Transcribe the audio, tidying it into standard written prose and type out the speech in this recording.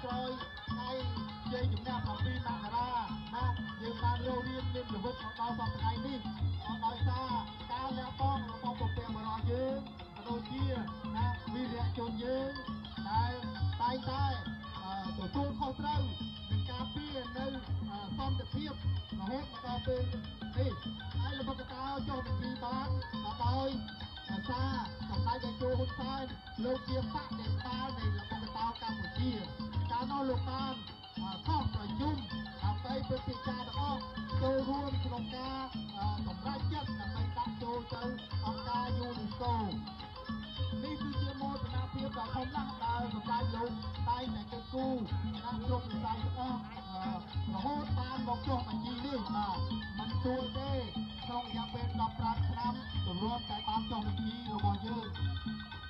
ក្រោយថ្ងៃជ័យជំនះ 7 មករាណា យើងបានរស់រៀនមានជីវិតមកដល់សប្តាហ៍ថ្ងៃនេះ ដោយសារការលះបង់របស់បុព្វបុរសយើង ក៏ដូចជាណាវីរៈជនយើង ដែលតែងតែទទួលខុសត្រូវនឹងការពារនៅសន្តិភាពរហូតមកដល់ពេលនេះ។ ហើយល្បុក្កតោចុះបញ្ជីបានដោយសារសម្ដេចតេជោហ៊ុនសែន លោកជាបដិបាលនៃល្បុក្កតោកម្ពុជា។ កាលនោះលោកបានខុសប្រជុំដើម្បីព្រឹទ្ធាចារ្យទាំងអស់ចូលរួមក្នុងការសម្រេចចិត្ត ដើម្បីដាក់ចូលទៅអង្គការ UNESCO។ នេះគឺជាមោទនភាពដ៏ធំណាស់ ដែលសម្ដេចលោកតែងតែគិតគូរណាគ្រប់វិស័យទាំងអស់ រហូតបានមកចុះបញ្ជីនេះ។ បាទ មិនទួលទេ ក្នុងរយៈពេល 15 ឆ្នាំ ទម្រាំតែបានចុះបញ្ជីរបស់យើង។